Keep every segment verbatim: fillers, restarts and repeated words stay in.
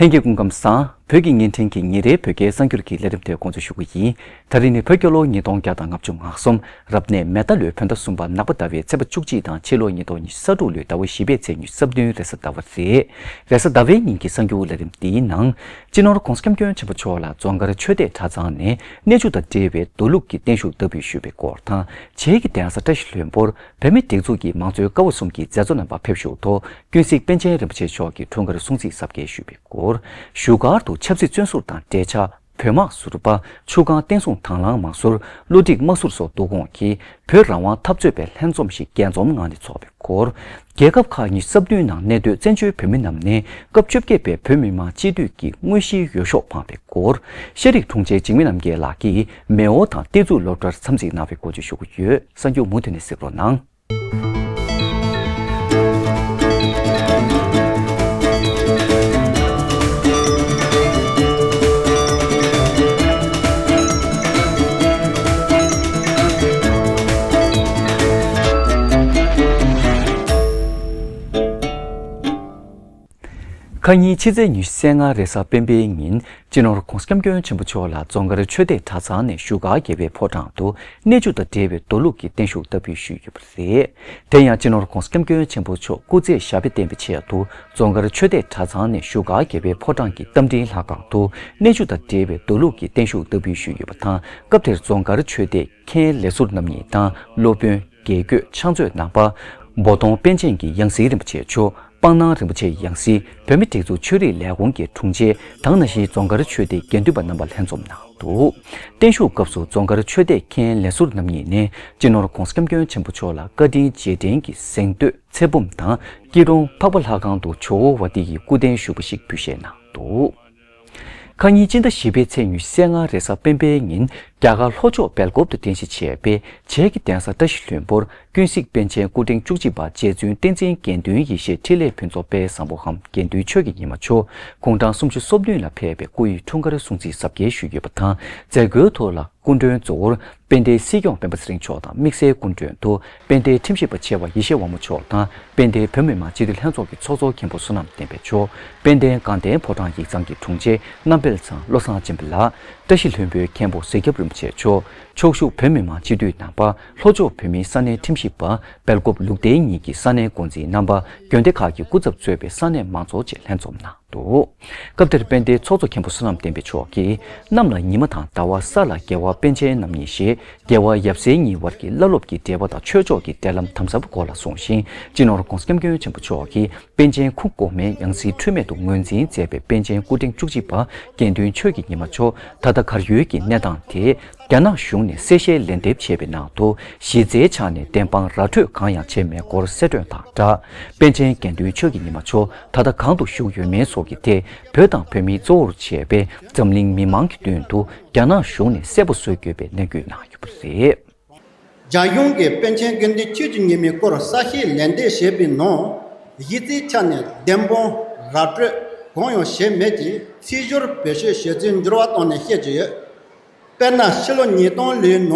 ལྷན་རྒྱས་སྐུ་ཁམས་བཟང་། བོད་ཀྱི་བརྙན་འཕྲིན་གྱི་ཉིན་རེའི་བོད་སྐད་གསར་འགྱུར་གྱི་ལས་རིམ་དེ་འགོ་འཛུགས་ཞུ་གི་ཡིན། ད་རིང་ནི་བོད་རྒྱལ་ལོ་ཉིས་སྟོང་བརྒྱ་དང་ང་གསུམ། རབ་གནས་མེ་རྟ་ལོའི་བོད་ཟླ་གསུམ་པ་ནག་པ་ཟླ་བའི་ཚེས་པ་བཅུ་གཅིག་དང་ཕྱི་ལོ་ཉིས་སྟོང་ཉི་ཤུ་རྩ་དྲུག་ལོའི་ཟླ་བ་བཞི་པའི་ཚེས་ཉི་ཤུ་རྩ་བདུན་རེས་གཟའ་ཟླ་བ་རེད། རེས་གཟའ་ཟླ་བའི་ཉིན་གྱི་གསར་འགྱུར་ལས་རིམ་འདིའི་ནང་། སྤྱི་ནོར་༧གོང་ས་༧སྐྱབས་མགོན་ཆེན་པོ་མཆོག་ལ་རྫོང་དཀར་ཆོས་སྡེ་གྲྭ་ཚང་ནས་གནས་ཆུང་དང་འབྲེལ་བའི་མདོ་ལུགས་ཀྱི་བརྟན་བཞུགས་བསྟར་འབུལ་ཞུས་པའི་སྐོར་དང་། བྱེས་ཀྱི་གདན་ས་བཀྲ་ཤིས་ལྷུན་པོར་བོད་མིའི་སྒྲིག་འཛུགས་ཀྱི་མང་གཙོའི་ཀ་བ་གསུམ་གྱི་མཛད་གཙོ་རྣམ་པ་ཕེབས་བཞུགས་ཐོག་ཀུན་གཟིགས་པཎ་ཆེན་རིན་པོ་ཆེ་མཆོག་གིས་འཁྲུངས་སྐར་སྲུང་བརྩི་གཟབ་རྒྱས་ཞུས་པའི་སྐོར། བཞུགས་སྒར་དུ་ཆབ་སྲིད་བཙོན་ཟུར་དང་འབྲེལ་ཆགས་བོད་དམག་ཟུར་པ་ཆུ་སྒང་བསྟན་སྲུང་དྭང་བླངས་དམག་ཟུར་བློ་གྲོས་དམག་ཟུར་སོགས་བསྡུ་སྐོང་གིས་བོད་རང་དབང་འཐབ་རྩོད་པའི་ལྷན་འཛོམས་ཤིག་རྒྱས་འཛོམས་ངང་ནས་འཚོགས་པའི་སྐོར། རྒྱལ་ཁབ་ཁག་ཉི་ཤུ་རྩ་བདུན་ནང་གནས་སྡོད་བཙན་བྱོལ་བོད་མི་རྣམས་ནས་སྐབས་བཅོ་བརྒྱད་པའི་བོད་མི་མང་སྤྱི་འཐུས་ཀྱི་དངོས་གཞིའི་འོས་ཤོག་འཕངས་པའི་སྐོར། ཤེས་རིག་དྲུང་ཆེ་འཇིགས་མེད་རྣམ་རྒྱལ་ལགས་ཀྱིས་མེས་དབོན་དང་བསྟན་འཛུགས་སློབ་གྲྭར་འཚམས་གཟིགས་གནང་བའི་སྐོར་བཅས་ཞུ་གི་ཡོད། གསར་འགྱུར་མུ་མཐུད་ནས་གཟིགས་རོགས་གནང་། ཁ་ཉིན་ཕྱི་ཚེས་ཉི་ཤུ་རྩ་ལྔ་རེས་གཟའ་སྤེན་པའི་ཉིན། སྤྱི་ནོར་༧གོང་ས་༧སྐྱབས་མགོན་ཆེན་པོ་མཆོག་ལ་རྫོང་དཀར་ཆོས་སྡེ་གྲྭ་ཚང་ནས་བཞུགས་སྒར་རྒྱལ་བའི་ཕོ་བྲང་དུ་གནས་ཆུང་དང་འབྲེལ་བའི་མདོ་ལུགས་ཀྱི་བརྟན་བཞུགས་བསྟར་འབུལ་ཞུས་ཡོད་པ་རེད། དེ་ཡང་སྤྱི་ནོར་༧གོང་ས་༧སྐྱབས་མགོན་ཆེན་པོ་མཆོག་སྐུ་ཚེ་ཞབས་པད་བརྟན་པའི་ཆེད་དུ་རྫོང་དཀར་ཆོས་སྡེ་གྲྭ་ཚང་ནས་བཞུགས་སྒར་རྒྱལ་བའི་ཕོ་བྲང་གི་རྟ་མགྲིན་ལྷ་ཁང་དུ་གནས་ཆུང་དང་འབྲེལ་བའི་མདོ་ལུགས་ཀྱི་བརྟན་བཞུགས་བསྟར་འབུལ་ཞུས་ཡོད་པ་དང་། སྐབས་དེར་རྫོང་དཀར་ཆོས་སྡེ་མཁན་ལས་ཟུར་རྣམ་གཉིས་དང་སློབ་དཔོན། དགེ་བསྐོས། ཕྱག་མཛོད་རྣམ་པ། འབོ་སྟོང་པཎ་ཆེན་གྱི་ཡང་སྲིད་རིན་པོ་ཆེ་མཆོག་སྤང་སྣང་རིན་པོ་ཆེའི་ཡང་སྲིད། བོད་མིའི་སྒྲིག་འཛུགས་ཆོས་རིག་ལས་ཁུངས་ཀྱི་དྲུང་ཆེ་དང་། ནང་བཞིན་རྫོང་དཀར་ཆོས་སྡེའི་དགེ་འདུན་པ་རྣམ་པ་ལྷན་འཛོམས་གནང་འདུག་བརྟན་བཞུགས་སྐབས་སུ་རྫོང་དཀར་ཆོས་སྡེ་མཁན་ལས་ཟུར་རྣམ་གཉིས་ནས་སྤྱི་ནོར་༧གོང་ས་༧སྐྱབས་མགོན་ཆེན་པོ་མཆོག་ལ་བཀའ་དྲིན་རྗེས་དྲན་གྱི་གཟེངས་བསྟོད་ཚེ་འབུམ་དང་། སྐྱིད་གྲོང་འཕགས་པ་ལྷ་ཁང་དུ་ཇོ་བོ་ཝཱ་ཏི་ཡི་སྐུ་རྟེན་བཞུགས་པ་ཞིག་འབུལ་བཞེས་གནང་འདུག་ཁ་ཉིན་སྤྱི་ཟླ་བཞི་པའི་ཚེས་ཉི་ཤུ་རྩ་ལྔ་རེས་གཟའ་སྤེན་པའི་ཉིན། རྒྱ་གར་ལྷོ་ཕྱོགས་སྦེལ་ཀོབ་ཏུ་རྟེན་གཞི་བྱས་པའི་བྱེས་ཀྱི་གདན་ས་བཀྲ་ཤིས་ལྷུན་པོར་ཀུན་གཟིགས་པཎ་ཆེན་སྐུ་ཕྲེང་བཅུ་གཅིག་པ་རྗེ་བཙུན་བསྟན་འཛིན་དགེ་འདུན་ཡེ་ཤེས་འཕྲིན་ལས་ཕུན་ཚོགས་དཔལ་བཟང་པོ་གམ་དགེ་འདུན་ཆོས་ཀྱི་ཉི་མ་མཆོག་དགུང་གྲངས་སུམ་ཅུ་སོ་བདུན་ལ་ཕེབས་པའི་སྐུ་ཡི་འཁྲུངས་སྐར་སྲུང་བརྩི་གཟབ་རྒྱས་ཞུས་ཡོད་པ་དང་། མཛད་སྒོའི་ཐོག་ལ་སྐུ་མགྲོན་གཙོ་བོར་དཔལ་ལྡན་སྲིད་སྐྱོང་སྤེན་པ་ཚེ་རིང་མཆོག་དང་། དམིགས་བསལ་སྐུ་མགྲོན་དུ་དཔལ་ལྡན་ཁྲིམས་ཞིབ་པ་ཆེ་བ་ཡེ་ཤེས་དབང་མོ་མཆོག་དང་། དཔལ་ལྡན་བོད་མི་མང་སྤྱི་འཐུས་ལྷན་ཚོགས་ཀྱི་ཚོགས་གཙོ་མཁན་པོ་བསོད་ནམས་བསྟན་འཕེལ་མཆོག་དཔལ་ལྡན་དགའ་ལྡན་ཕོ་བྲང་ཡིག་ཚང་གི་དྲུང་ཆེ་རྣམ་སྤེལ་ཚང་བློ་བཟང་སྦྱིན་པ་ལགས། བཀྲ་ཤིས་ལྷུན་པོའི་མཁན་པོ་གཟིག་སྐྱབས་རིན་པོ་ཆེ་མཆོག་ཕྱོགས་བཞུགས་བོད་མི་མང་སྤྱི་འཐུས་རྣམ་པ། ལྷོ་ཕྱོགས་བོད་མིའི་ས་གནས་ཁྲིམས་ཞིབ་པ། སྦེལ་ཀོབ་ལུགས་བདེའི་ཉིན་གྱི་ས་གནས་འགོ་འཛིན་རྣམ་པ། དགོན་སྡེ་ཁག་གི་སྐུ་ཚབ་གཙོས་པའི་ས་གནས་མང་ཚོགས་བཅས་ལྷན་འཛོམས་གནང་འདུག་སྐབས་དེར་དཔལ་ལྡན་ཚོགས་གཙོ་མཁན་པོ་བསོད་ནམས་བསྟན་འཕེལ་མཆོག་གིས། གནམ་ལ་ཉི་མ་དང་ཟླ་བ། ས་ལ་རྒྱལ་བ་པཎ་ཆེན་རྣམ་གཉིས་ཞེས། རྒྱལ་བ་ཡབ་སྲས་གཉིས་དབར་གྱི་བླ་སློབ་ཀྱི་འབྲེལ་བ་དང་ཆོས་ཕྱོགས་ཀྱི་འབྲེལ་ལམ་དམ་ཟབ་སྐོར་ལ་གསུངས་ཤིང་། སྤྱི་ནོར་༧གོང་ས་༧སྐྱབས་མགོན་ཆེན་པོ་མཆོག་གིས། པཎ་ཆེན་ཁུངས་གོང་མའི་ཡང་སྲིད་འཁྲུལ་མེད་དུ་ངོས་འཛིན་མཛད་པའི་པཎ་ཆེན་སྐུ་ཕྲེང་བཅུ་གཅིག་པ་དགེ་འདུན་ཆོས་ཀྱི་ཉི་མ་མཆོག་ད་ལྟ་གར་ཡོད་ཀྱི་གནས་སྟངས་དེ། རྒྱ་ནག་གཞུང་ནས་གསལ་བཤད་ལན་འདེབས་བྱས་པའི་ནང་དུ། གཞི་རྩའི་ཆ་ནས་བདེན་དཔང་ར་སྤྲོད་གང་ཡང་བྱས་མེད་སྐོར་གསལ་སྟོན་དང་སྦྲགས། པཎ་ཆེན་དགེ་འདུན་ཆོས་ཀྱི་ཉི་མ་མཆོག་ད་ལྟ་གང་དུ་བཞུགས་ཡོད་མེད་སོགས་ཀྱི་ཐད། བོད་དང་བོད་མིས་གཙོ་བོར་བྱས་པའི་འཛམ་གླིང་མི་མང་གི་མདུན་དུ། རྒྱ་ནག་གཞུང་ནས་གསལ་པོ་བཟོ་དགོས་པའི་ནན་སྐུལ་གནང་ཡོད་པ་རེད། རྒྱ་གཞུང་གིས་པཎ་ཆེན་དགེ་འདུན་ཆོས་ཀྱི་ཉི་མའི་སྐོར་གསལ་བཤད་ལན་འདེབས་བྱས་པའི་ནང་། གཞི་རྩའི་ཆ་ནས་བདེན་དཔང་ར་སྤྲོད་གང་ཡང་བྱས་མེད་ཅེས་ཚིག་སྦྱོར་བེད་སྤྱོད་བྱས་ཚུལ་འགྱུར་བ་བཏང་ནས་བཤད་ཀྱི་ཡོད། དཔེར་ན། ཕྱི་ལོ་ཉིས་སྟོང་ལོའི་ནང་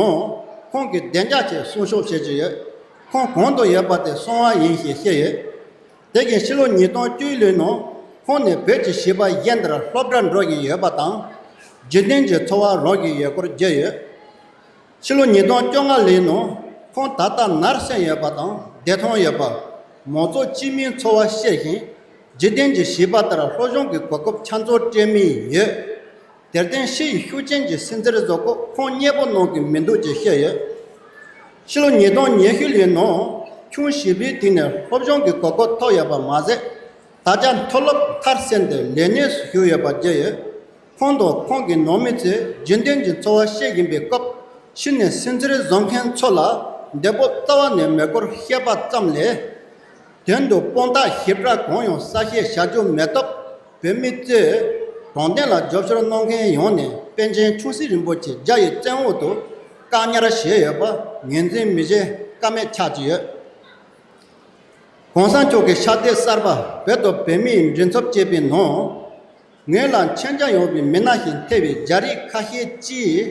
ཁོང་གིས་བདེ་འཇགས་ཆེད་གསུང་ཆོས་བྱེད་ཀྱི་ཡོད། ཁོང་གང་དུ་ཡོད་པ་དེ་གསང་བ་ཡིན་ཞེས་བཤད་ཡོད། དེ་བཞིན་ཕྱི་ལོ་ཉིས་སྟོང་བཅུ་ལོའི་ནང་ཁོང་ནས་བོད་ཀྱི་བྱིས་པ་གཞན་དག་སློབ་གྲྭར་འགྲོ་བཞིན་ཡོད་པ་དང་། རྒྱུན་ལྡན་གྱི་འཚོ་བ་རོལ་བཞིན་ཡོད་སྐོར་བརྗོད་ཡོད། ཕྱི་ལོ་ཉིས་སྟོང་བཅོ་ལྔ་ལོའི་ནང་ཁོང་ད་ལྟ་ནར་སོན་ཡོད་པ་དང་བདེ་ཐང་ཡོད་པ། མང་ཚོགས་སྤྱི་མིའི་འཚོ་བ་ཤེས་ཤིང་། རྒྱུན་ལྡན་གྱི་བྱིས་པ་ལྟར་སློབ་སྦྱོང་གི་གོ་སྐབས་ཆ་ཚང་སྤྲད་མུས་ཡོད། དེར་བརྟེན་ཕྱི་ཡི་ཤུགས་རྐྱེན་གྱི་སེམས་ཚོར་བཟོ་སྐབས་ཁོང་མཉེས་པོ་གནང་གི་མི་འདུག་ཅེས་བཤད་ཡོད། ཕྱི་ལོ་ཉིས་སྟོང་ཉི་ཤུ་ལོའི་ནང་ཁྱུང་བཞི་པའི་དུས་ནས་སློབ་སྦྱོང་གི་གོ་སྐབས་ཐོབ་ཡོད་པ་མ་ཟད། ད་ཆ་མཐོ་སློབ་མཐར་སོན་ཏེ་ལས་གནས་སུ་ཞུགས་ཡོད་པ་བརྗོད་ཡོད། ཁོང་དང་ཁོང་གི་ནང་མི་ཚོས་རྒྱུན་ལྡན་གྱི་འཚོ་བ་བྱེད་བཞིན་པའི་སྐབས། ཕྱི་ནས་སེམས་ཚོར་བཟོ་མཁན་ཚོ་ལ་འདོད་པ་རྩ་བ་ནས་མེད་སྐོར་བཤད་པ་ཙམ་ལས། དོན་དུ་དཔང་རྟགས་ཞིབ་ཕྲ་གང་ཡང་གསལ་བཤད་བྱ་རྒྱུ་མེད་སྟབས། བོད་མི་ཚོས་དྲང་བདེན་ལ་རྒྱབ་སྐྱོར་གནང་མཁན་ཡོངས་ནས་པཎ་ཆེན་ཆུང་སྲིད་རིན་པོ་ཆེ་རྒྱ་ཡི་བཙན་འོག་ཏུ་བཀག་ཉར་བྱས་ཡོད་པ་ངོས་འཛིན་མི་བྱེད་ཀ་མེད་ཆགས་ཀྱི་ཡོད། གོང་ས་མཆོག་གི་ཕྱག་དེབ་གསར་པ་བོད་དང་བོད་མིའི་མགྲིན་ཚབ་ཅེས་པའི་ནང་། ངོས་ལ་མཁྱེན་རྒྱ་ཡངས་པའི་མི་སྣ་ཞིག་ཐེ་བའི་རྒྱ་རིགས་ཁ་ཤས་ཀྱིས།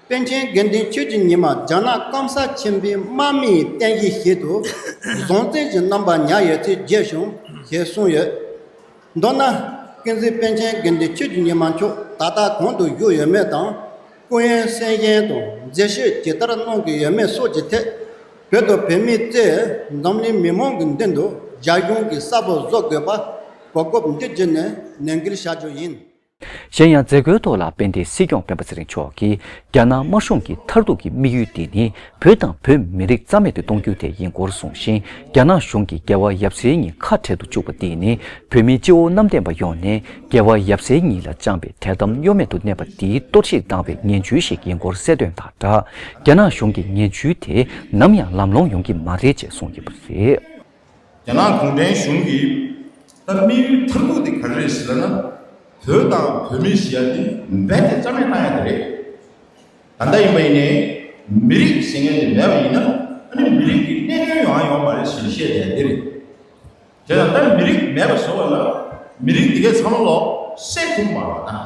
པཎ་ཆེན་དགེ་འདུན་ཆོས་ཀྱི་ཉི་མ་རྒྱ་ནག་སྐམ་ས་ཆེན་པོའི་དམག་མིའི་རྟེན་གཞི་ཞིག་ཏུ་བཟང་བཙན་གྱི་རྣམ་པ་ཉར་ཡོད་ཚུལ་བརྗོད་བྱུང་ཞེས་གསུངས་ཡོད། མདོར་ན། བསྟན་འཛིན་པཎ་ཆེན་དགེ་འདུན་ཆོས་ཀྱི་ཉི་མ་མཆོག་ད་ལྟ་གང་དུ་བཞུགས་ཡོད་མེད་དང་། སྐུ་ཡོན་གསན་བཞེས་དང་མཛད་བཤད་ཇི་ལྟར་གནང་གི་ཡོད་མེད་སོགས་ཀྱི་ཐད། བོད་དང་བོད་མིའི་རྩེ། འཛམ་གླིང་མི་མང་གི་མདུན་དུ་རྒྱ་གཞུང་གིས་གསལ་པོ་བཟོ་དགོས་པ་གོ་སྐབས་འདི་བརྒྱུད་ནས་ནན་སྐུལ་བྱ་རྒྱུ་ཡིན། གཞན་ཡང་མཛད་སྒོའི་ཐོག་ལ་དཔལ་ལྡན་སྲིད་སྐྱོང་སྤེན་པ་ཚེ་རིང་མཆོག་གིས་རྒྱ་ནག་དམར་གཞུང་གི་མཐར་ཐུག་གི་དམིགས་ཡུལ་དེ་ནི་བོད་དང་བོད་མི་རིགས་རྩ་མེད་དུ་གཏོང་རྒྱུ་དེ་ཡིན་སྐོར་གསུངས་ཤིང་། རྒྱ་ནག་གཞུང་གིས་རྒྱལ་བ་ཡབ་སྲས་གཉིས་ཁ་བྲལ་དུ་བཅུག་པ་དེ་ནི་བོད་མི་སྤྱི་བོ་གནམ་བསྟན་པ་ཡོངས་ནས་རྒྱལ་བ་ཡབ་སྲས་གཉིས་ལ་བཅངས་པའི་དད་དམ་གཡོ་མེད་དུ་གནས་པ་དེའི་གཏོར་བཤིག་བཏང་བའི་ངན་ཇུས་ཤིག་ཡིན་སྐོར་གསལ་སྟོན་དང་སྦྲགས། རྒྱ་ནག་གཞུང་གི་ངན་ཇུས་དེ་ནམ་ཡང་ལམ་ལྷོང་ཡོང་གི་མ་རེད་ཅེས་གསུངས་ཡོད་པ་རེད། རྒྱ་ནག་གུང་ཁྲན་གཞུང་གིས་ད་དམིགས་ཡུལ་མཐར་ཐུག་དེ་ག་རེ་རེད་ཟེར་ན། བོད་དང་བོད་མི་ཟེར་ཡ་དེ་རྦད་དེ་རྩ་མེད་བཏང་ཡ་དེ་རེད། ད་ལྟ་ཡིན་པ་ཡིན་ནའི་མི་རིགས་ཟེར་མཁན་དེ་མེད་པ་ཡིན་ན་ཨ་ནི་མི་རིགས་ཀྱི་གནད་དོན་ཡོང་ཡ་ཡོད་མ་རེད་ཟེར་བཤད་བསྡད་དེ་རེད། དེ་ལ་ད་མི་རིགས་མེད་པ་བཟོ་བ་ལ་མི་རིགས་དེ་གའི་ཚང་མ་ལོག་བསད་ཐུབ་མ་རེད་ད།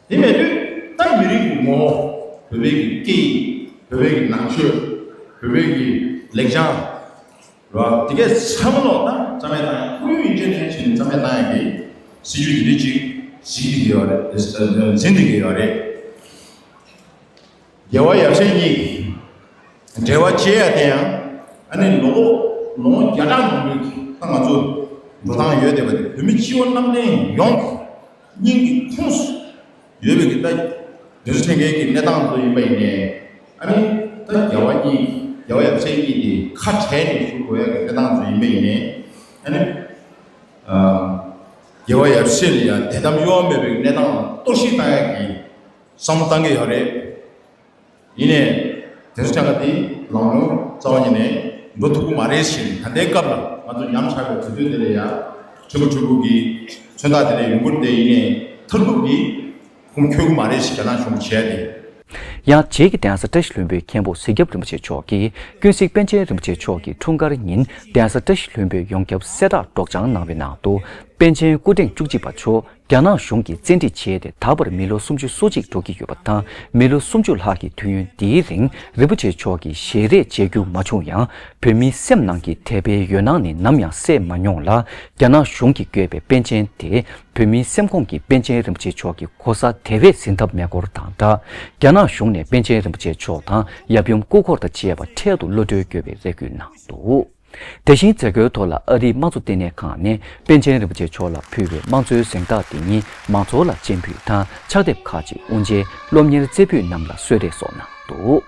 དེ་མེད་དུས་ད་མི་རིགས་ཀྱི་ངོ་བོ། བོད་པའི་གི་སྐད་ཡིག་བོད་པའི་གི་ནང་ཆོས། བོད་པའི་གི་ལེགས་བྱང་། ར་དེ་གས་ཚང་མ་ལོག་ད་རྩ་མེད་བཏང་ཡ། ཁོར་ཡུག་ཡིན་གཅིག་མིན་གཅིག་རྩ་མེད་བཏང་ཡ་གི་སྲིད་ཇུས་དེ་འདྲ་ཅིག་གཟིགས་ཀྱི་ཡོད་རེད། འཛིན་བསྡད་ཀྱི་ཡོད་རེད། རྒྱལ་བ་ཡབ་སྲས་གཉིས་ཀྱི་འབྲེལ་བ་བཅད་ཡ་དེ་ཡང་ཨ་ནི་ལོ་ངོ་ལོ་ངོ་བརྒྱ་ཕྲག་མང་པོའི་གི་ད་ང་ཚོ་འགྲོ་སྟངས་ཡོད་བསྡད་པ་དེ་བོད་མི་སྤྱི་བོ་གནམ་བསྟན་ཡོངས་ཀྱི་སྙིང་གི་ཁོངས་སུ་ཡོད་པའི་གི་ད་དུས་ཚོད་ཐེངས་འགའི་གི་གནས་སྟངས་ཚོ་ཡིན་པ་ཡིན་ནའི་ཨ་ནི་ད་རྒྱལ་བ་གཉིས་རྒྱལ་བ་ཡབ་སྲས་གཉིས་དེ་ཁ་བྲལ་ནས་བཞུགས་དགོས་ཡ་གི་གནས་སྟངས་ཚོ་ཡིན་པ་ཡིན་ནའི་ཨ་ནི་རྒྱལ་བ་ཡབ་སྲས་ལ་ཡང་དད་དམ་གཡོ་བ་མེད་པའི་གནས་སྟངས་གཏོར་བཤིག་བཏང་ཡ་གི་བསམ་བློ་བཏང་གི་ཡོད་རེད། ཡིན་ནའི་དེ་ཚོ་ཆ་ག་དེ་ལམ་ལྷོང་རྩ་བ་ཉིད་ནས་འགྲོ་ཐུབ་ཀྱི་མ་རེད་ཟེར་ནས། ད་ལྟའི་སྐབས་ལ་ང་ཚོ་ཉམས་ཆག་པའི་དུས་ཚོད་དེ་ལ་ཡ་ཕྲུ་གུ་ཕྲུ་གུ་གི་མཚོན་རྟགས་དེ་ལ་ཡོང་གི་རེད་དེ། ཡིན་ནའི་མཐར་ཐུག་གི་ཁུངས་འཁྱོལ་གྱི་མ་རེད་ཟེར་རྒྱ་ནག་གཞུང་གིས་བྱས་ཏེ། ཡང་རྗེས་ཀྱི་གདན་ས་བཀྲ་ཤིས་ལྷུན་པོའི་མཁན་པོ་གཟིགས་སྐྱབས་རིན་པོ་ཆེ་མཆོག་གིས་ཀུན་གཟིགས་པཎ་ཆེན་རིན་པོ་ཆེ་མཆོག་གི་འཁྲུངས་སྐར་ཉིན་གདན་ས་བཀྲ་ཤིས་ལྷུན་པོའི་ཡོངས་ཁྱབ་གསལ་བསྒྲགས་སྒྲོག་སྦྱང་གནང་བའི་ནང་དུ། པཎ་ཆེན་སྐུ་ཕྲེང་བཅུ་གཅིག་པ་མཆོག་རྒྱ་ནག་གཞུང་གིས་བཙན་ཁྲིད་བྱས་ཏེ་ད་བར་མི་ལོ་སུམ་ཅུ་སོ་གཅིག་འགྲོ་གི་ཡོད་པ་དང་། མི་ལོ་སུམ་ཅུ་ལྷག་གི་དུས་ཡུན་འདིའི་རིང་རིན་པོ་ཆེ་མཆོག་གིས་ཞལ་རས་མཇལ་རྒྱུ་མ་བྱུང་ཡང་། བོད་མིའི་སེམས་ནང་གི་དད་པའི་འོད་སྣང་ནི་ནམ་ཡང་གསལ་མ་མྱོང་ལ། རྒྱ་ནག་གཞུང་གིས་བཀོད་པའི་པཎ་ཆེན་དེ་བོད་མིའི་སེམས་ཁོང་གི་པཎ་ཆེན་རིན་པོ་ཆེ་མཆོག་གི་གོ་ས་དེ་བས་ཟིན་ཐབས་མེད་སྐོར་དང་སྦྲགས། རྒྱ་ནག་གཞུང་ནས་པཎ་ཆེན་རིན་པོ་ཆེ་མཆོག་དང་ཡབ་ཡུམ་སྐུ་འཁོར་དང་བཅས་པ་འཕྲལ་དུ་གློད་གྲོལ་དགོས་པའི་རེ་སྐུལ་གནང་འདུག་དེ་བཞིན་མཛད་སྒོའི་ཐོག་ལ་ཨ་རིའི་དམངས་གཙོ་ལྟེ་གནས་ཁང་ནས་པཎ་ཆེན་རིན་པོ་ཆེ་མཆོག་ལ་ཕུལ་བའི་དམངས་གཙོའི་གཟེངས་རྟགས་དེ་ཉིད་མང་ཚོགས་ལ་སྤྱན་འབུལ་དང་ཕྱག་དེབ་ཁག་ཅིག་དབུ་འབྱེད། སློབ་གཉེར་རྩེ་ཕུད་རྣམས་ལ་གསོལ་རས་སོགས་གནང་འདུག་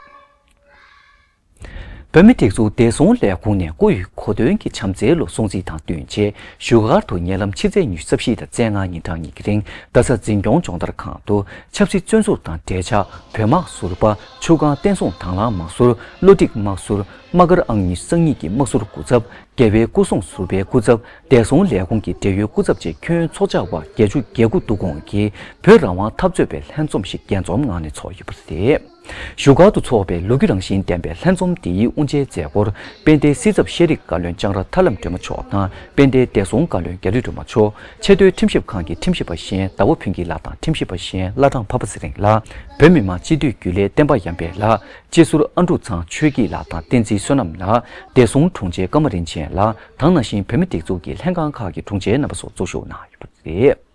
བོད་མིའི་སྒྲིག་འཛུགས་བདེ་སྲུང་ལས་ཁུངས་ནས་སྐུ་ཡི་གོ་སྟོན་གྱི་བྱམས་བརྩེའི་ལོ་སྲུང་བརྩི་དང་བསྟུན་ཆེད་བཞུགས་སྒར་དུ་ཉེ་ལམ་ཕྱི་ཚེས་ཉི་ཤུ་རྩ་བཞི་དང་རྩ་ལྔ་ཉིན་གྲངས་གཉིས་ཀྱི་རིང་རྡ་ས་འཛིན་སྐྱོང་སྦྱོང་བརྡར་ཁང་དུ་ཆབ་སྲིད་བཙོན་ཟུར་དང་འབྲེལ་ཆགས་བོད་དམག་ཟུར་པ། ཆུ་སྒང་བསྟན་སྲུང་དྭང་བླངས་དམག་ཟུར། བློ་སྒྲིག་དམག་ཟུར། དམག་སྒར་ཨང་ཉི་ཤུ་རྩ་གཉིས་ཀྱི་དམག་ཟུར་སྐུ་ཚབ། རྒྱལ་བའི་སྐུ་སྲུང་ཟུར་པའི་སྐུ་ཚབ། བདེ་སྲུང་ལས་ཁུངས་ཀྱི་འབྲེལ་ཡོད་སྐུ་ཚབ་བཅས་ཁྱོན་ཚོགས་བཅར་བ་བརྒྱད་ཅུ་གྱ་དགུ་འདུ་སྐོང་གིས་བོད་རང་དབང་འཐབ་རྩོད་པའི་ལྷན་འཛོམས་ཤིག་རྒྱས་འཛོམས་ངང་ནས་ཚོགས་ཡོད་པ་རེད། བཞུགས་སྒར་དུ་ཚོགས་པའི་ལོ་རྒྱུས་རང་བཞིན་ལྡན་པའི་ལྷན་འཛོམས་འདིའི་དབུ་འབྱེད་མཛད་སྒོར་དཔལ་ལྡན་སྲིད་ཚབ་ཤེས་རིག་བཀའ་བློན་ལྕང་ར་ཐར་ལམ་སྒྲོལ་མ་མཆོག་དང་དཔལ་ལྡན་བདེ་སྲུང་བཀའ་བློན་རྒྱ་རི་སྒྲོལ་མ་མཆོག་ཆེས་མཐོའི་ཁྲིམས་ཞིབ་ཁང་གི་ཁྲིམས་ཞིབ་པ་གཞན་ཟླ་བ་ཕུན་སྐྱིད་ལགས་དང་ཁྲིམས་ཞིབ་པ་གཞན་བླ་བྲང་འཕགས་པ་ཚེ་རིང་ལགས། བོད་མི་མང་སྤྱི་འཐུས་རྒྱུན་ལས་བསྟན་པ་ཡར་འཕེལ་ལགས། སྤྱི་ཟུར་ཨ་འབྲུག་ཚང་ཆོས་སྐྱིད་ལགས་དང་བསྟན་འཛིན་བསོད་ནམས་ལགས། བདེ་སྲུང་དྲུང་ཆེ་ཀརྨ་རིན་ཆེན་ལགས་དང་། ནང་བཞིན་བོད་མིའི་སྒྲིག་འཛུགས་ཀྱི་ལྷན་ཁང་ཁག་གི་དྲུང་ཆེ་རྣམ་པ་སོགས་གཙོ་བཞུགས་གནང་ཡོད་པ་རེད།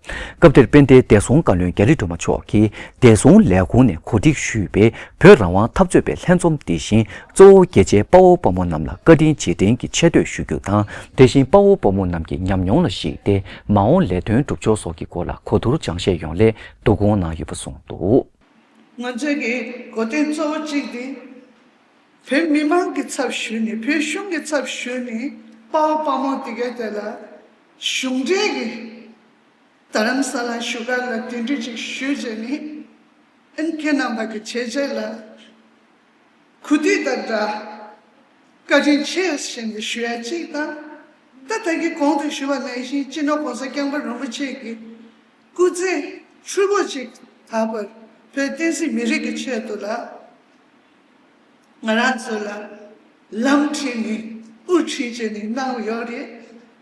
སྐབས་དེར་དཔལ་ལྡན་བདེ་སྲུང་བཀའ་བློན་རྒྱ་རི་སྒྲོལ་མ་མཆོག་གིས་བདེ་སྲུང་ལས་ཁུངས་ནས་གོ་སྒྲིག་ཞུས་པའི་བོད་རང་དབང་འཐབ་རྩོད་པའི་ལྷན་འཛོམས་འདི་བཞིན་གཙོ་བོ་རྒྱལ་གཅེས་དཔའ་བོ་དཔའ་མོ་རྣམས་ལ་བཀའ་དྲིན་རྗེས་དྲན་གྱི་ཆེ་བསྟོད་ཞུ་རྒྱུ་དང་། དེ་བཞིན་དཔའ་བོ་དཔའ་མོ་རྣམས་ཀྱི་ཉམས་མྱོང་ལ་གཞིགས་ཏེ་མ་འོངས་ལས་དོན་སྒྲུབ་ཕྱོགས་སོགས་ཀྱི་སྐོར་ལ་གོ་བསྡུར་སྦྱང་བཤད་ཡོང་སླད་བསྡུ་སྐོང་གནང་ཡོད་པ་གསུངས་འདུག་ང་ཚོའི་གི་གོ་སྟོན་གཙོ་བོ་གཅིག་དེ་བོད་མི་མང་གི་ཚབ་ཞུས་ནས། བོད་གཞུང་གི་ཚབ་ཞུས་ནས་དཔའ་བོ་དཔའ་མོ་དེ་གའི་དེ་ལ་གཞུང་འབྲེལ་གྱི་རྡ་རམ་ས་ལ་བཞུགས་སྒར་ལ་གདན་འདྲེན་ཅིག་ཞུས་བྱས་ནས། ཨན་ཁྱེད་རྣམ་པ་གི་བྱས་རྗེས་ལ་གུས་འདུད་དང་སྦྲགས་བཀའ་དྲིན་ཆེ་ཞེས་ནས་ཞུ་ཡ་གཅིག་དང་། ད་ད་གིན་གོང་དུ་ཞུས་པ་ནང་བཞིན་སྤྱི་ནོར་༸གོང་ས་༸སྐྱབས་མགོན་རིན་པོ་ཆེ་གི་སྐུ་ཚེ་ཧྲིལ་པོ་ཅིག་ད་བར་བོད་བསྟན་སྲིད་མི་རིགས་ཀྱི་ཆེད་དུ་ལ་ང་རང་ཚོ་ལ་ལམ་ཁྲིད་ནས་དབུ་ཁྲིད་བྱས་ནས་གནང་ཡོད་རེད།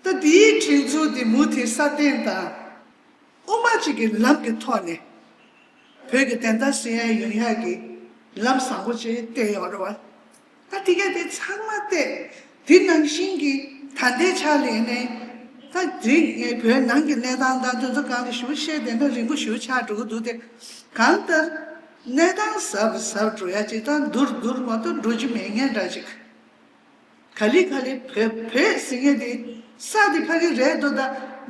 ད་དེའི་སྒྲིག་འཛུགས་དེ་མུ་མཐུད་སྲ་བརྟན་དང་། དབུ་མ་གཅིག་གི་ལམ་གྱི་ཐོག་ནས་བོད་ཀྱི་བདེན་མཐའ་གསལ་ཡ་ཡོང་ཡ་གི་ལམ་བཟང་པོ་ཅིག་བསྟན་ཡོད་རེད་བ། ད་དེ་ག་དེ་ཚང་མ་བལྟས། དེ་ནང་བཞིན་གྱི་ད་ལྟའི་ཆ་ལ་ཡིན་ནའི་ ད་དེ་ངས་བོད་ནང་གི་གནས་སྟངས་དང་དེ་ཚོ་གང་གི་ཞུ་བཤད་བསྡད་ན་རིང་པོ་ཞུ་ཆགས་འགྲོ་གི་འདུག་སྟེ། གང་ལྟར་གནས་སྟངས་གཟབ་གཟབ་འགྲོ་ཡ་ཅིག་དང་བསྡུར་བསྡུར་མ་གཏོགས་འགྲོ་རྒྱུ་མེད་མཁན་འདྲ་ཅིག་ག་ལེ་ག་ལེ་བོད་བོད་ཟེར་མཁན་དེ་ས་དེ་ཕ་གི་རེད་འདུག་ད་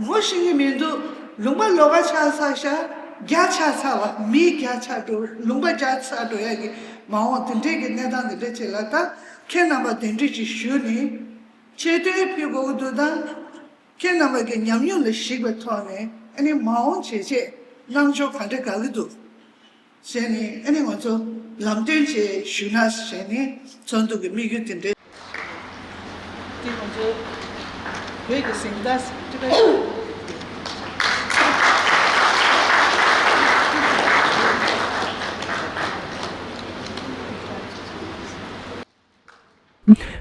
ངོ་ཤེས་ཀྱི་མི་འདུག་ལུང་པ་ལོགས་ཀ་ཆགས་ཚར་ཤག་རྒྱ་ཆགས་ཚར་བ་མི་རྒྱ་ཆགས་འགྲོ་ལུང་པ་རྒྱ་ཆགས་འགྲོ་ཡ་གི་མ་འོངས་དེ་འདྲས་ཀྱི་གནས་སྟངས་དེ་འདྲས་ཅིག་ལ་ད་ཁྱེད་རྣམ་པ་གདན་འདྲེན་ཅིག་ཞུས་ནས་ཆེ་བསྟོད་ཕུལ་དགོས་ཀྱི་འདུག་ད་ཁྱེད་རྣམ་པ་གི་ཉམས་མྱོང་ལ་གཞིགས་པའི་ཐོག་ནས་ཨ་ནི་མ་འོངས་བྱས་རྗེས་གནང་ཕྱོགས་ག་འདྲས་དགའ་གི་འདུག་ཟེར་ནས་ཨ་ནི་ང་ཚོ་ལམ་སྟོན་བཅས་ཞུས་ན་ཟེར་ནས་ཚོགས་འདུ་གི་དམིགས་ཡུལ་དེ་འདྲ། དེ་ང་ཚོ་བོད་ཀྱི་གཟེངས་རྟགས་ཊི་བེཊ།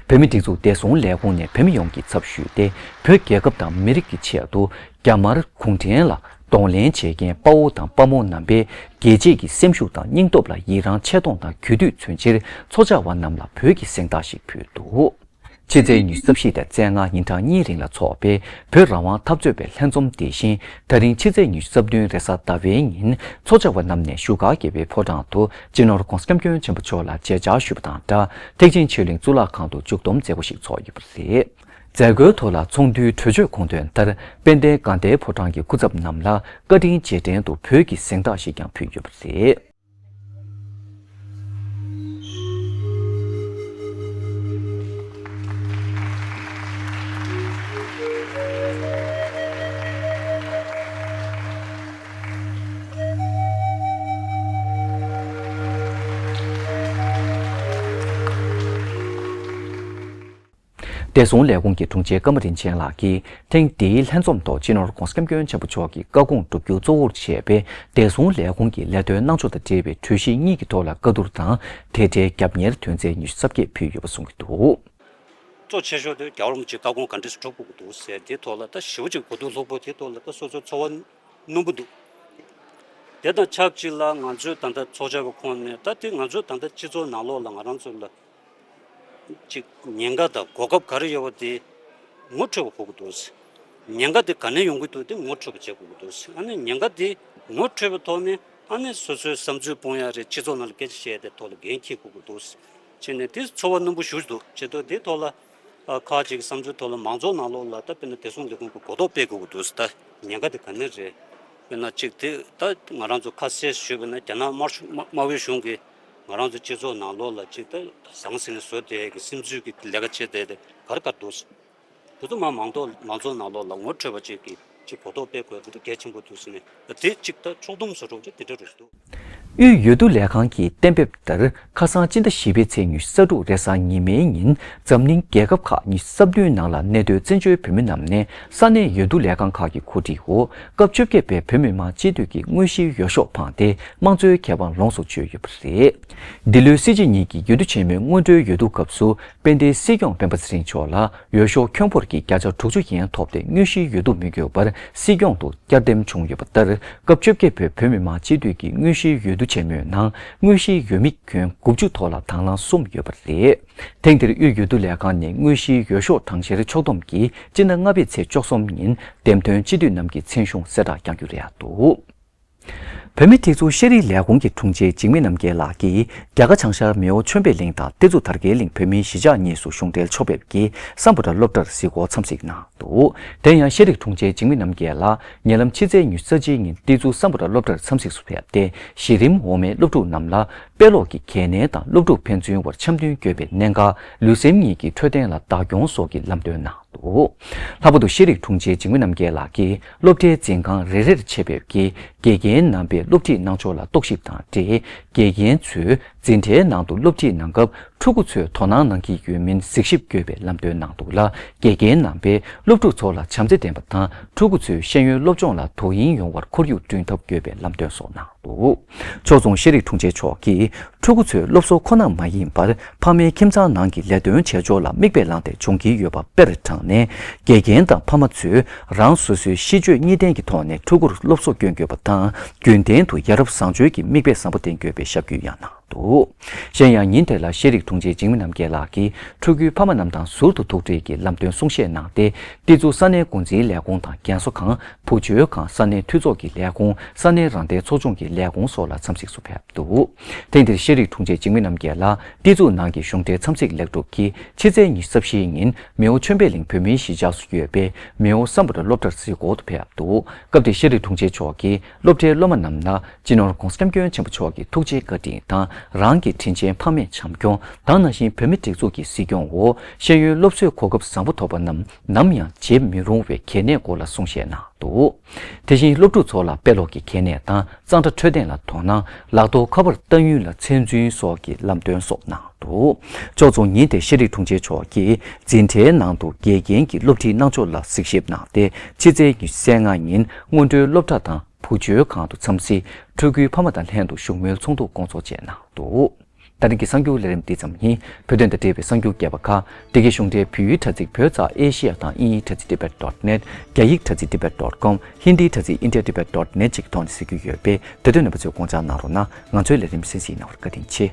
བོད་མིའི་སྒྲིག་འཛུགས་བདེ་སྲུང་ལས་ཁུངས་ནས་བོད་མི་ཡོངས་ཀྱི་ཚབ་ཞུས་ཏེ། བོད་རྒྱལ་ཁབ་དང་མི་རིགས་ཀྱི་ཆེད་དུ་རྒྱ་དམར་གུང་ཁྲན་ལ་གདོང་ལེན་བྱེད་མཁན་དཔའ་བོ་དང་དཔའ་མོ་རྣམ་པའི་རྒྱལ་གཅེས་ཀྱི་སེམས་ཤུགས་དང་སྙིང་སྟོབས་ལ་ཡི་རང་ཆེ་མཐོང་དང་གུས་འདུད་མཚོན་ཕྱིར། ཚོགས་བཅར་བ་རྣམས་ལ་བོད་ཀྱི་གཟེངས་རྟགས་ཤིག་ཕུལ་འདུག་ཕྱི་ཚེས་ཉི་ཤུ་རྩ་བཞི་དང་རྩ་ལྔ་ཉིན་གྲངས་གཉིས་རིང་ལ་འཚོགས་པའི་བོད་རང་དབང་འཐབ་རྩོད་པའི་ལྷན་འཛོམས་དེ་བཞིན། ད་རིང་ཕྱི་ཚེས་ཉི་ཤུ་རྩ་བདུན་རེས་གཟའ་ཟླ་བའི་ཉིན་ཚོགས་བཅར་བ་རྣམས་ནས་བཞུགས་སྒར་རྒྱལ་པོའི་ཕོ་བྲང་དུ་སྤྱི་ནོར་༧གོང་ས་༧སྐྱབས་མགོན་ཆེན་པོ་མཆོག་ལ་མཇལ་བཅར་ཞུས་པ་དང་སྦྲགས། ཐེག་ཆེན་ཆོས་གླིང་གཙུག་ལག་ཁང་དུ་མཇུག་བསྡོམས་མཛད་སྒོ་ཞིག་ཚོགས་ཡོད་པ་རེད། མཛད་སྒོའི་ཐོག་ལ་ཚོགས་འདུའི་གྲོས་ཆོད་དགོངས་དོན་ལྟར། དཔལ་ལྡན་དགའ་ལྡན་ཕོ་བྲང་གི་སྐུ་ཚབ་རྣམས་ལ་བཀའ་དྲིན་རྗེས་དྲན་དུ་བོད་ཀྱི་གཟེངས་རྟགས་ཤིག་ཀྱང་ཕུལ་ཡོད་པ་རེད། བདེ་སྲུང་ལས་ཁུངས་ཀྱི་དྲུང་ཆེ་ཀརྨ་རིན་ཆེན་ལགས་ཀྱིས་ཐེངས་འདིའི་ལྷན་འཛོམས་ཐོག་སྤྱི་ནོར་༧གོང་ས་༧སྐྱབས་མགོན་ཆེན་པོ་མཆོག་གི་བཀའ་དགོངས་བསྒྲུབ་རྒྱུ་གཙོ་བོར་བྱས་པའི་བདེ་སྲུང་ལས་ཁུངས་ཀྱི་ལས་དོན་གནང་ཕྱོགས་དང་འབྲེལ་བའི་གྲོས་གཞི་གཉིས་ཀྱི་ཐོག་ལ་བཀའ་བསྡུར་དང་དེ་འབྲེལ་རྒྱབ་གཉེར་དོན་ཚན་ཉི་ཤུ་རྩ་བརྒྱད་ཕུལ་ཡོད་པ་གསུངས་ཀྱི་འདུག་གཙོ་ཆེ་ཤོས་དེ་རྒྱལ་བ་རིན་པོ་ཆེའི་བཀའ་དགོངས་ག་འདྲས་སེ་སྒྲུབ་དགོས་ཀྱི་འདུག་ཟེར་དེའི་ཐོག་ལ་ད་ཞེ་པོ་ཅིག་གོ་བསྡུར་ལྷུག་པོ་དེའི་ཐོག་ལ་ད་སོ་སོའི་ཚོར་བ་སྣུམ་པོ་འདུག་དེ་དང་ཆབས་ཅིག་ལ་ང་ཚོའི་ད་ལྟ་ཚོགས་བཅར་བའི་ཁོངས་ནས་ད་དེ་ང་ཚོའི་ད་ལྟ་སྤྱི་ཚོགས་ནང་ལོགས་ལ་ང་རང་ཚོ་ལ་ཅིག་ཉེན་ཁ་དང་གོ་སྐབས་ག་རེ་ཡོད་པ་དེ་ངོ་འཕྲོད་པ་དགོས་ཀྱི་འདུག་ཉེན་ཁ་དེ་ག་ནས་ཡོང་གི་འདུག་དེ་ངོ་འཕྲོད་པ་བྱེད་དགོས་ཀྱི་འདུག་ཨ་ནི་ཉེན་ཁ་དེ་ངོ་འཕྲོད་པའི་ཐོག་ནས་ཨ་ནི་སོ་སོའི་བསམ་ཚུལ་སྤུངས་ཡ་རེད། སྤྱི་ཚོགས་ནང་ལ་སྐད་ཆ་བཤད་ཡ་དེ་ཐོག་ལ་འགན་འཁྱེར་དགོས་ཀྱི་འདུག་བྱས་ནས་དེ་ཚོར་བ་སྣུམ་པོ་ཞེ་པོ་ཅིག་འདུག་བྱས་དུས་དེའི་ཐོག་ལ། ཨ། ཁག་ཅིག་གི་བསམ་ཚུལ་ཐོག་ལ་མང་ཚོགས་ནང་ལོགས་ལ་ད་དཔེར་ན་བདེ་སྲུང་ལས་ཁུངས་ཀྱི་གོ་རྟོགས་སྤེལ་དགོས་ཀྱི་འདུག་ད་ཉེན་ཁ་དེ་ག་ནས་རེད། དཔེར་ན་གཅིག་དེ་ད་ང་རང་ཚོ་ཁ་གསལ་ཞུས་པ་ན་རྒྱ་ནག་དམར་ཤོག་དམར་དམར་པོའི་གཞུང་གིས་ང་རང་ཚོ་སྤྱི་ཚོགས་ནང་ལོགས་ལ་ཅིག་ད་ཟང་ཟིང་བཟོ་བསྡད་ཀྱི་སིམ་འཛུལ་གྱི་ལས་ཀ་བྱེད་བསྡད་དེ་ག་རེ་ག་རེ་འདུག་དེ་ཚོ་མ་མང་ཐོག་མང་ཚོགས་ནང་ལོགས་ལ་ངོ་འཕྲོད་པ་ཅིག་གི་ཅིག་གོ་རྟོགས་སྤེལ་དགོས་དེ་འདྲ་གལ་ཆེན་པོ་འདུག་ཟེར་ནས་དེ་གཅིག་ད་ཕྱོགས་བསྡོམས་བཟོ་འདྲ་ཅིག་དེ་འདྲ་རེད་འདུག་དབུས་འོས་བསྡུ་ལས་ཁང་གིས་གཏན་འབེབས་ལྟར། ཁ་སང་སྤྱི་ཟླ་བཞི་པའི་ཚེས་ཉི་ཤུ་རྩ་དྲུག་རེས་གཟའ་ཉི་མའི་ཉིན་འཛམ་གླིང་རྒྱལ་ཁབ་ཁག་ཉི་ཤུ་རྩ་བདུན་ནང་ལ་གནས་སྡོད་བཙན་བྱོལ་བོད་མི་རྣམས་ནས་ས་གནས་འོས་བསྡུ་ལས་ཁང་ཁག་གི་གོ་སྒྲིག་འོག་སྐབས་བཅོ་བརྒྱད་པའི་བོད་མི་མང་སྤྱི་འཐུས་ཀྱི་དངོས་གཞིའི་འོས་ཤོག་འཕངས་ཏེ་དམངས་གཙོའི་ཁེ་དབང་ལོངས་སུ་སྤྱོད་ཡོད་པ་རེད། འདི་ལོའི་སྲིད་སྤྱི་གཉིས་ཀྱི་འོས་བསྡུ་ཆེན་མོའི་སྔོན་འགྲོའི་འོས་བསྡུ་སྐབས་སུ་དཔལ་ལྡན་སྲིད་སྐྱོང་སྤེན་པ་ཚེ་རིང་མཆོག་ལ་འོས་ཤོག་ཁྱོན་འབོར་གྱི་བརྒྱ་ཆ་དྲུག་ཅུ་ཡན་ཐོབ་སྟེ་དངོས་གཞིའི་འོས་བསྡུ་མི་དགོས་པར་སྲིད་སྐྱོང་དུ་བསྐྱར་འདེམས་བྱུང་ཡོད་པ་ལྟར། སྐབས་བཅོ་བརྒྱད་པའི་བོད་མི་མང་སྤྱི་འཐུས་ཀྱི་དངོས་གཞིའི་འོས་བསྡུ་ཆེན་མོའི་ནང་དངོས་གཞིའི་འོས་མི་ཁྱོན་དགུ་བཅུ་ཐོག་ལ་དང་བླངས་གསུམ་ཡོད་པ་རེད། ཐེངས་འདིར་དབུས་འོས་བསྡུ་ལས་ཁང་ནས་དངོས་གཞིའི་འོས་ཤོག་གྲངས་བཤེར་ཕྱོགས་བསྡོམས་ཀྱིས་སྤྱི་ཟླ་ལྔ་པའི་ཚེས་བཅུ་གསུམ་ཉིན་འདེམས་ཐོན་སྤྱི་འཐུས་རྣམས་ཀྱི་མཚན་གཞུང་གསལ་བསྒྲགས་བསྐྱང་རྒྱུ་རེད་འདུག་བོད་མིའི་སྒྲིག་འཛུགས་ཤེས་རིག་ལས་ཁུངས་ཀྱི་དྲུང་ཆེ་འཇིགས་མེད་རྣམ་རྒྱལ་ལགས་ཀྱིས་རྒྱ་གར་བྱང་ཤར་མེའོ་ཆོས་འཕེལ་གླིང་དང་ཏེ་ཛུ་དར་རྒྱས་གླིང་བོད་མིའི་གཞིས་ཆགས་གཉིས་སུ་གཞུང་འབྲེལ་ཕྱོགས་ཕེབས་ཀྱིས་སམ་བྷོ་ཊ་སློབ་གྲྭར་གཟིགས་སྐོར་འཚམས་གཟིགས་གནང་འདུག་དེ་ཡང་ཤེས་རིག་དྲུང་ཆེ་འཇིགས་མེད་རྣམ་རྒྱལ་ལགས་ཉེ་ལམ་ཕྱི་ཚེས་ཉི་ཤུ་རྩ་གཅིག་ཉིན་ཏེ་ཛུ་སམ་བྷོ་ཊ་སློབ་གྲྭར་འཚམས་གཟིགས་སུ་ཕེབས་ཏེ་གཞི་རིམ་འོག་མའི་སློབ་ཕྲུག་རྣམས་ལ་དཔེ་ཀློག་གི་གལ་གནད་དང་སློབ་ཕྲུག་ཕན་ཚུན་དབར་འཆམ་མཐུན་དགོས་པའི་གནད་འགག་ལུས་སེམས་གཉིས་ཀྱི་འཕྲོད་བསྟེན་ལ་བདག་སྐྱོང་སོགས་ཀྱི་ལམ་སྟོན་གནང་འདུག་ལྷག་པར་དུ་ཤེས་རིག་དྲུང་ཆེ་འཇིགས་མེད་རྣམ་རྒྱལ་ལགས་ཀྱིས་སློབ་གྲྭའི་འཛིན་ཁང་རེ་རེར་ཆེད་ཕེབས་ཀྱིས་དགེ་རྒན་རྣམ་པས་སློབ་ཁྲིད་གནང་ཕྱོགས་ལ་རྟོག་ཞིབ་དང་འབྲེལ། དགེ་རྒན་ཚོས་འཛིན་གྲྭའི་ནང་དུ་སློབ་ཁྲིད་གནང་སྐབས་ཕྲུ་གུ་ཚོས་དོ་སྣང་གནང་གི་ཡོད་མིན་གཟིགས་ཞིབ་དགོས་པའི་ལམ་སྟོན་གནང་འདུག་ལ། དགེ་རྒན་རྣམ་པས་སློབ་ཕྲུག་ཚོ་ལ་བྱམས་བརྩེ་ལྡན་པ་དང་ཕྲུ་གུ་ཚོའི་ཤེས་ཡོན་སློབ་སྦྱོང་ལ་དོ་དབྱིངས་ཡོང་བར་ཁོར་ཡུག་བསྐྲུན་ཐབས་དགོས་པའི་ལམ་སྟོན་སོགས་གནང་འདུག་ཕྱོགས་མཚུངས་ཤེས་རིག་དྲུང་ཆེ་མཆོག་གིས་ཕྲུ་གུ་ཚོའི་སློབ་གསོ་ཁོ་ན་མ་ཡིན་པར་ཕ་མའི་ཁྱིམ་ཚང་ནང་གི་ལས་དོན་བྱེད་ཕྱོགས་ལ་མིག་དཔེ་བླངས་ཏེ་བྱུང་གི་ཡོད་པ་དཔེར་དྲངས་ནས། དགེ་རྒན་དང་ཕ་མ་ཚོས་རང་སོ་སོའི་གཤིས་སྤྱོད་གཉིས་ལྡན་གྱི་ཐོག་ནས་ཕྲུ་གུར་སློབ་གསོ་སྐྱོན་དགོས་པ་དང་། རྒྱུན་ལྡན་དུ་ཡ་རབས་བཟང་སྤྱོད་ཀྱི་མིག་དཔེ་བཟང་པོ་བསྟན་དགོས་པའི་ཞབས་སྐུལ་ཡང་གནང་ འདུག། གཞན་ཡང་ཉིན་དེ་ལ་ཤེས་རིག་དྲུང་ཆེ་འཇིགས་མེད་རྣམ་རྒྱལ་ལགས་ཀྱིས་ཕྲུ་གུའི་ཕ་མ་རྣམས་དང་ཟུར་དུ་ཐུག་འཕྲད་ཀྱིས་ལམ་སྟོན་གསུང་བཤད་གནང་སྟེ། ཏི་ཛུ་ས་གནས་འགོ་འཛིན་ལས་ཁུངས་དང་རྒན་གསོ་ཁང་། བུ་བཅོལ་ཁང་། ས་གནས་འཐུས་ཚོགས་ཀྱི་ལས་ཁུངས། ས་གནས་རང་བདེན་ཚོགས་ཆུང་གི་ལས་ཁུངས་སོགས་ལ་འཚམས་གཟིགས་སུ་ཕེབས་འདུག། ཐེངས་འདིར་ཤེས་རིག་དྲུང་ཆེ་འཇིགས་མེད་རྣམ་རྒྱལ་ལགས་ཏི་ཛུ་ནང་གི་གཞུང་འབྲེལ་འཚམས་གཟིགས་ལེགས་གྲུབ་ཀྱིས་ཕྱི་ཚེས་ཉི་ཤུ་རྩ་བཞིའི་ཉིན་མེའོ་ཆོས་འཕེལ་གླིང་བོད་མིའི་གཞིས་ཆགས་སུ་ཡོད་པའི་མེའོ་སམ་བྷོ་ཊ་སློབ་གྲྭར་གཟིགས་སྐོར་དུ་ཕེབས་འདུག། སྐབས་དེར་ཤེས་རིག་དྲུང་ཆེ་མཆོག་གིས་སློབ་གྲྭའི་སློབ་མ་རྣམས་ལ་སྤྱི་ནོར་༧གོང་ས་༧སྐྱབས་མགོན་ཆེན་པོ་མཆོག་གི་ཐུགས་རྗེའི་བཀའ་དྲིན་དང་། རང་གི་དྲིན་ཆེན་ཕ་མས་བྱམས་སྐྱོང་དང་། ནང་བཞིན་བོད་མི་སྒྲིག་འཛུགས་ཀྱི་གཟིགས་སྐྱོང་འོག་ཤེས་ཡོན་སློབ་གསོའི་གོ་སྐབས་བཟང་པོ་ཐོབ་པ་རྣམས་ནམ་ཡང་བརྗེད་མི་རུང་བའི་གལ་གནད་སྐོར་ལ་གསུང་བཤད་གནང་འདུག། དེ་བཞིན་སློབ་ཕྲུག་ཚོ་ལ་དཔེ་ཀློག་གི་གལ་གནད་དང་། གཙང་སྦྲ་འཕྲོད་བསྟེན་ལ་དོ་སྣང་། ལག་ཐོགས་ཁ་པར་གཏང་ཡུལ་ལ་ཚད་འཛིན་སོགས་ཀྱི་ལམ་སྟོན་སོགས་གནང་འདུག། ཕྱོགས་མཚུངས་ཉིན་དེར་ཤེས་རིག་དྲུང་ཆེ་མཆོག་གིས་འཛིན་གྲྭའི་ནང་དུ་དགེ་རྒན་གྱི་སློབ་ཁྲིད་གནང་ཕྱོགས་ལ་གཟིགས་ཞིབ་གནང་སྟེ། ཕྱི་ཚེས་ཉི་ཤུ་རྩ་ལྔ་ཉིན་སྔོན་འགྲོའི་སློབ་གྲྭ་དང་བུ་བཅོལ་ཁང་དུ་འཚམས་གཟིགས། ཕྲུ་གུའི་ཕ་མ་དང་ལྷན་དུ་བཞུགས་མོལ་ཚོགས་འདུ་སྐོང་ཚོགས་བཅས་གནང་འདུག། ད་རིང་གི་གསར་འགྱུར་ལས་རིམ་འདི་ཙམ་ཡིན། བོད་དོན་དང་འབྲེལ་བའི་གསར་འགྱུར་རྒྱས་པ་ཁག་འདི་གའི་གཞུང་འབྲེལ་བོད་ཡིག་དྲ་ཚིགས་བོད་ཙ་ཨེ་ཤི་ཡ་དང་དབྱིན་ཡིག་དྲ་ཚིགས་tibet dot net། རྒྱ་ཡིག་དྲ་ཚིགས་tibet dot com། ཧིན་དིའི་དྲ་ཚིགས་india tibet dot net བཅས་ཀྱི་ཐོག་ནས་གཟིགས་རྒྱུ་ཡོད་པས། དེ་དོན་རྣམ་པ་ཚོས་དགོངས་འཇགས་གནང་རོགས་གནང་། ང་ཚོའི་ལས་རིམ་གསན་གཟིགས་གནང་བར་བཀའ་དྲིན་ཆེ།